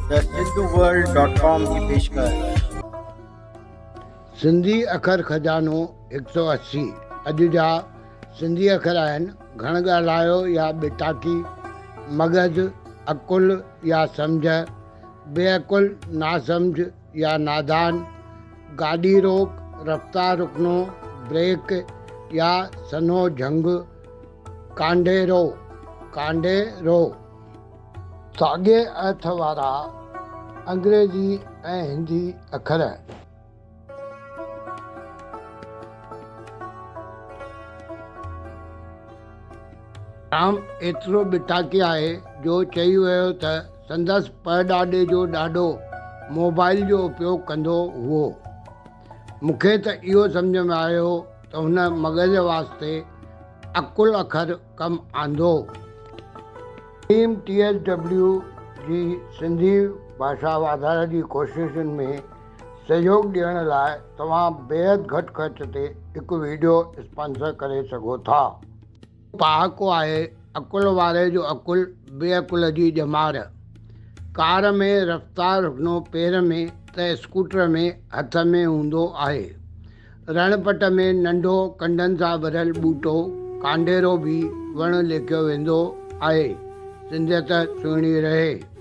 The Sindhu world dot com جي پيشڪش. سنڌي اکر خزانو 180 اڄ جا سنڌي اکر آهن، گهڻ ڳالهايو يا ٻٽاڪي، مغز، عقل يا سمجهه، بي عقل، ناسمجهه يا نادان، گاڏي روڪ، رفتار رڪڻو، بريڪ يا سنهو جهنگ، ڪانڊيرو، ڪانڊيرو. ساڳئي ارٿ وارا انگريزي ۽ هندي اکر. رام ايترو ٻٽاڪي آهي جو چئي ويو ته سندس پڙڏاڏي جو ڏاڏو موبائل جو اپيوگ ڪندو هئو. مون کي ته اهو سمجهه ۾ آيو ته هن مغز واسطي عقل اکر ڪم آندو. ٽيم ٽي ايس ڊبليو جي سنڌي ڀاشا واڌاري جي ڪوششن ۾ سهيوڳ ڏيڻ لاء توهان بيحد گهٽ خرچ تي هڪ وڊيو اسپانسر ڪري سگهو ٿا. پهاڪو آهي، عقل واري جو عقل، بي عقل جي ڄمار. ڪار ۾ رفتار رخنو پير ۾ ته اسڪوٽر ۾ هٿ ۾ هوندو آهي. رڻ پٽ ۾ ننڍو ڪنڊن سان ڀريل ٻوٽو ڪانڊيرو به وڻ ليکيو ويندو آهي. سنڌيت سهڻي رهي.